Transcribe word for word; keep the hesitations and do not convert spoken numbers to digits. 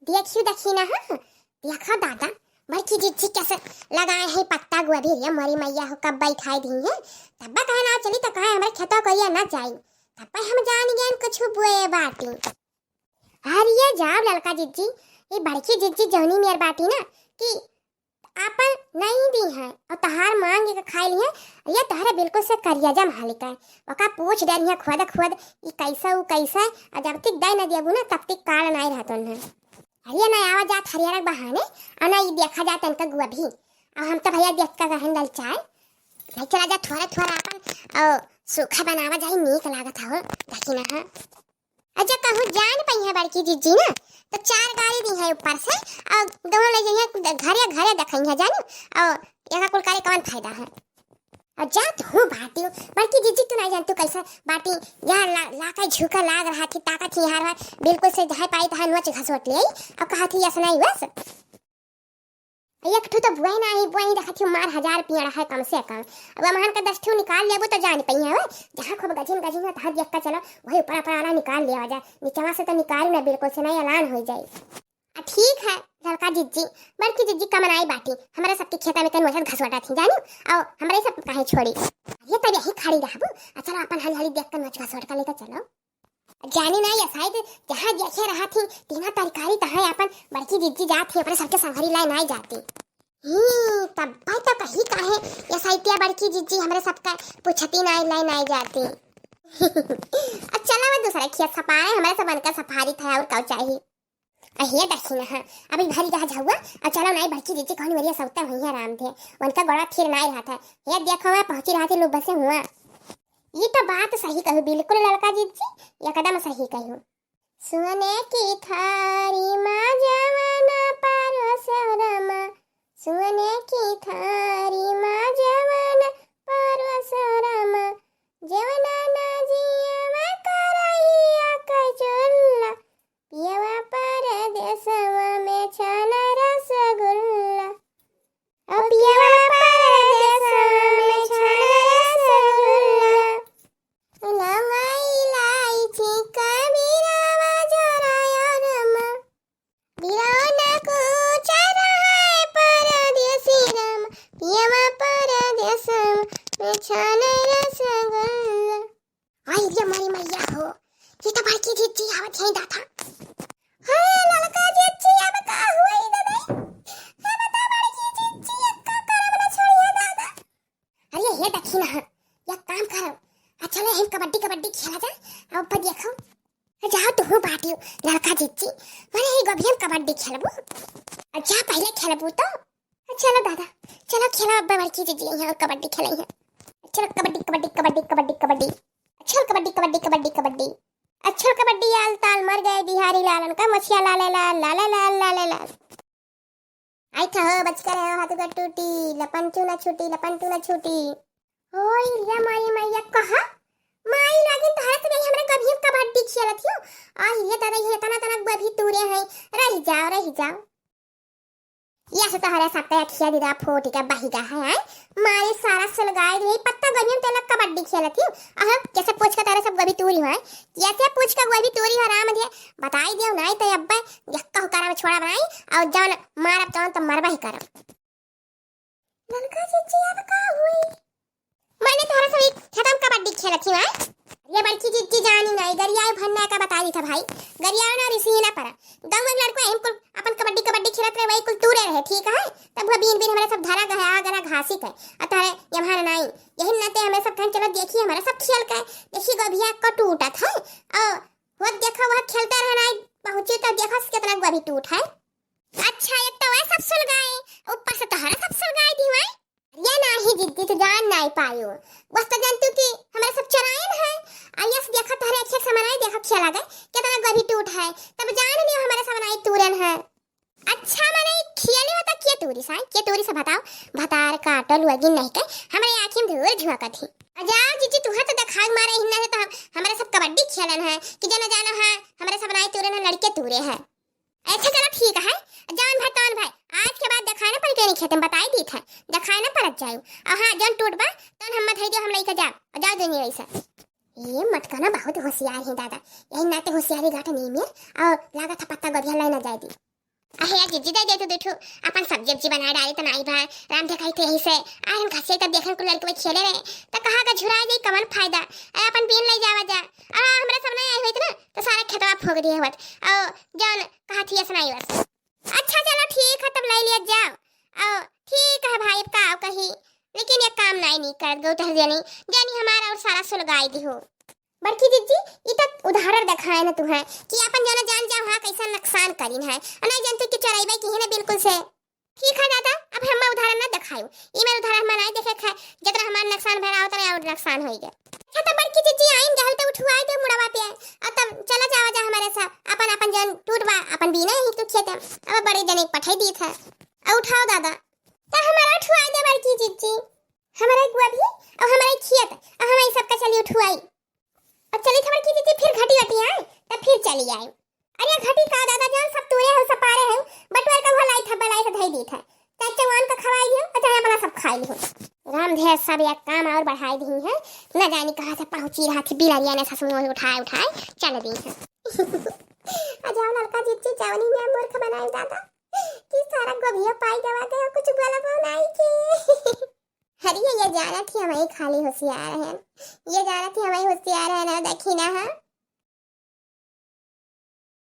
देखियो दखिनहा, हाँ, देखा दादा, बड़की जिज्जी कैसे लगाए हैं पत्ता गोभी रे, मोरी मैया हो, कब बैठाई दी है, तब कहे ना चली तो कहे हमरे खेतवा करिया ना जाई, तब हम जान गए कुछ बोए बाटी। अरे ये जाओ ललका जिज्जी, ये बड़की जिज्जी जौनी मेर बाटी ना कि आपन नहीं दी है और तहार मांग के खाई ली है, ये तहरे बिल्कुल से करिया जा मालिक है। ओका पूछ डरिया खुद खुद, ई कैसा ऊ कैसा, और जब तक दे न देबू ना तब तक काल नहीं रहत उन्हें। अरे ना आवा जात हरियर के बहाने, और ना ई देखा जात इनका गोभी, और हम तो भैया देख का कहन दल चाय, नहीं चला जा थोड़ा थोड़ा आपन और सूखा बनावा जाए, नीक लागत हो, दखिनहा। अच्छा कहूँ जान पई है बड़की जिज्जी ना, तो चार गारी दी है ऊपर से, और दोनों ले जाइए घरे घरे देखई है जानी, और एका कुल करे कौन फायदा है। और जा तू बाटी, बड़की जिज्जी तू नहीं जानतू कैसा बाटी, यहाँ ला, लाका झुका लाग रहा थी, ताकत ही हार है, बिल्कुल से जहाँ पाई तहाँ नोच घसोट ले आई, और कहा थी ऐसा नहीं बस। एक ठो तो बुआई ना ही बुआई, देखा थी मार हजार पेड़ है कम से कम। अब हमहन का दस ठो निकाल लेबो तो जान पई है, जहाँ खूब गजिन गजिन है तहाँ देख कर चलो, वही ऊपर ऊपर वाला निकाल लेवा जाए, नीचवा से तो निकाल ना बिल्कुल से नहीं ऐलान हो जाए। आ ठीक है ललका जिज्जी, बड़की जिज्जी कमनाई बाटी, हमारे सबके खेता में कहीं वैसे घसोटा थी जानी, और हमारे सब काहे छोड़ी। ये तब यही खड़ी रहबो, आ चलो अपन हाली हाली देख कर नोच घसोट कर लेकर चलो। जानी ना ये शायद जहाँ देखे रहा थी तीना तरकारी तहाँ अपन बड़की जिज्जी जात थी, अपने सबके संगरी लाए नाई जाती। ही तब भाई तो कही काहे ये साइतिया बड़की जिज्जी हमरे सबका पूछती नाई लाए नाई जाती। अब चला वो दूसरा खेत सपाए, हमारे सब उनका सफारी था और का चाहिए। अहे दखिनहा, अभी भरी रहा झउआ, और चलो नाई बड़की जिज्जी कौन मेरी सौता हुई है राम थे, उनका गोड़ा फिर नाई रहा था। हे देखो मैं पहुँची रहा थी लुब्बा से हुआ। ये तो बात सही कहू, बिल्कुल ललका जिज्जी, एकदम सही कहू। सोने की थारी मा जवन परोसो रमा, सोने की थारी मा जवन परोसो रमा, जवन ना जियवा करहिया कचुल्ला, पियवा परदेसवा में छान रसगुल्ला। ओ पियवा परदेसवा में छान रसगुल्ला। लौंगा इलायची कबीरवा जोराया रमा। बिरौना को चरा है परदेसी रमा। पियवा परदेसवा में छान रसगुल्ला। आई रे मोरी मैया हो, ये तो बड़की जिज्जी आवत है दादा। हे ललका जिज्जी, अब का हुई दादा? हे बता बड़की जिज्जी, अब का करब ना छोड़िया दादा? अरे हे दखिनहा, एक काम करो, अच्छा ले हम कबड्डी कबड्डी खेला जा, अब पर देखो। जाओ तू बाटियो ललका जिज्जी, माने ही गोभी हम कबड्डी खेलबो। जा पहले खेलबो तो। चलो दादा, चलो खेलो, अब बड़की जिज्जी यहाँ और कबड्डी खेले हैं। चलो कबड्डी, कबड्डी, कबड्डी, कबड्डी, कबड्डी। चलो कबड्डी, कबड्डी, कबड्डी, कबड्डी। चलो कबड्डी, आल ताल मर गए बिहारी लालन का, मछिया लाले लाल, लाले लाल, लाले लाल। आई था हो बचकर है हाथ का टूटी, लपन चूना छूटी, लपन चूना छूटी। ओए रे माई, मैया कहा, माई लागिन तोहरा से गई हमरा गोभी कबड्डी खेलत हियो। आई रे दादा, ये तना तना गोभी तूरे हैं, रह जाओ, रह जाओ। या से तोहरा सबका अखिया दीदा फूट के बहिगा है, हैं? मारे सारा सुलगाए रही, पत्ता गोभी में तेला कबड्डी खेलत ही। अह, कैसे पूछ के तोहरा सब गोभी तूरी हुआ है? कैसे पूछ के गोभी तूरी हो राम दिया? बताई दियो, नहीं तो अब्बे यक्का हुकारा में छोड़ा बनाई, और जौन मारब तौन तो मरबा ही करब। ललका जिज्जी, अब का हुई? मैंने तोहरा सब एक खेतम कबड्डी खेलत ही, हैं? ये बड़की जिज्जी जानी नहीं, गरियाए भन्ना का बता दी था भाई। गरियाए ना रिसी ना पड़ा। गाँव में लड़को एम कुल अपन कबड्डी कबड्डी खेलत रहे, वही कुल तूरे रहे, ठीक है? तब वो बीन बीन हमारे सब धरा गया, गला घासी के। और तोहरे यम्हान नाई। यही नाते हमें सब कहन चलो देखी हमारे सब खेल के। देखी गोभिया को टूटत है। और वो देखो वह खेलते रहे नाई, पहुँचे तो देखो कितना गोभी टूट है। अच्छा, एक तो वह सब सुलगाए, ऊपर से तोहरा सब सुलगाए दी हुआ। ये नाही जिद्दी तो जान नाही पायो। बस तो जानतू कि हमारे सब चरायन है। आ यस देखा तोहरे अखिया से मनाई देखा खेला गए, कितना गोभी टूट है। तब जान लियो हमारे सब नाई तूरन है। अच्छा, मने खेले होता के तूरी साई, के तूरी से बताओ। भतार काटल वगी नहीं के, हमारे आँखी में धूर झुआकत ही। आ जाओ जिज्जी, तुहा तो देखाग मारे हिन्ना है तो हम, हमारे सब कबड्डी खेलन है कि जना जाना है, हमारे सब नाई तूरन है, लड़के तूरे है। अच्छा चलो ठीक है, जान भाई तान भाई, आज के बाद देखाए ना पड़े तेरे खेत में, बताई दी था, देखाए ना पड़त जाए। और हाँ, जन टूट बा, तन हम मत है जो हम लइके जाब, और जाओ देनी वैसे। ये मटका ना बहुत होशियार है दादा, यही नाते होशियारी गाट नहीं मेर, और लागत है पत्ता गोभिया लाई ना जाए दी। अहे यार जिज्जी, दे दे तू दुठू, अपन सब्जी उब्जी बनाए डारी त नाई बा। राम देखा थे यही से, आए हम घसिया तब देखन कुल लड़के खेले रहे, त कहा का झुरा जाई, कवन फायदा। अरे अपन बीन ले जावा जा, और हमरा सब नहीं आई होइत ना, तो सारा खेतवा फोक दिए होत। और जौन कहा थी ऐसा नहीं बस। अच्छा चलो ठीक है, तब ले लिया जाओ। और ठीक है भाई, अब का कही, लेकिन ये काम नहीं, नहीं करत गौ तहर जानी, जानी हमारा और सारा सुलगाई दी हो। बड़की जिज्जी, ई त उदाहरण देखाए न तुहे कि अपन जना जान जाओ हाँ कैसा नुकसान करीन है, और नहीं जानते कि चोरैबे की है ना बिल्कुल से। ठीक है दादा, अब हम उदाहरण ना देखायु, ई मेरे उदाहरण हम नहीं देखे है, जितना हमारा नुकसान भरा उतना और नुकसान होई गए। अच्छा तो बड़की जिज्जी आइन जाओ तो उठवाए दे मुड़वा पे, और तब चला जावा जा हमारे साथ, अपन अपन जन टूट बा अपन बीना यहीं तो खेते, अब बड़े जने पठाई दी था, और उठाओ दादा, तो हमारा उठवाए दे बड़की जिज्जी, हमारा एक बुआ भी, और हमारा एक खेत, और हमारी सबका चली उठवाई। अब चली थमड़की जिज्जी फिर घटी वटी आए, तब फिर चली आए। अरे घटी का दादा जान, सब तूरे हो, सब पारे हो, बटुआ का भलाई था, बलाई से धई दी था। चाहे चौहान का खवाई दियो, और चाहे अपना सब खाई लियो। राम धे सब एक काम और बढ़ाई दी है, न जानी कहाँ से पहुँची रहा थी बिलरिया ने ससुर उठाए उठाए चल दी है। अजाओ लड़का जिज्जी जवनी ने मूर्ख बनाई दादा, कि सारा गोभिया पाई गवा गया, कुछ बोला बनाई की। अरे ये जाना कि हमारी खाली होशियार है, ये जाना कि हमारी होशियार है ना, देखी ना है।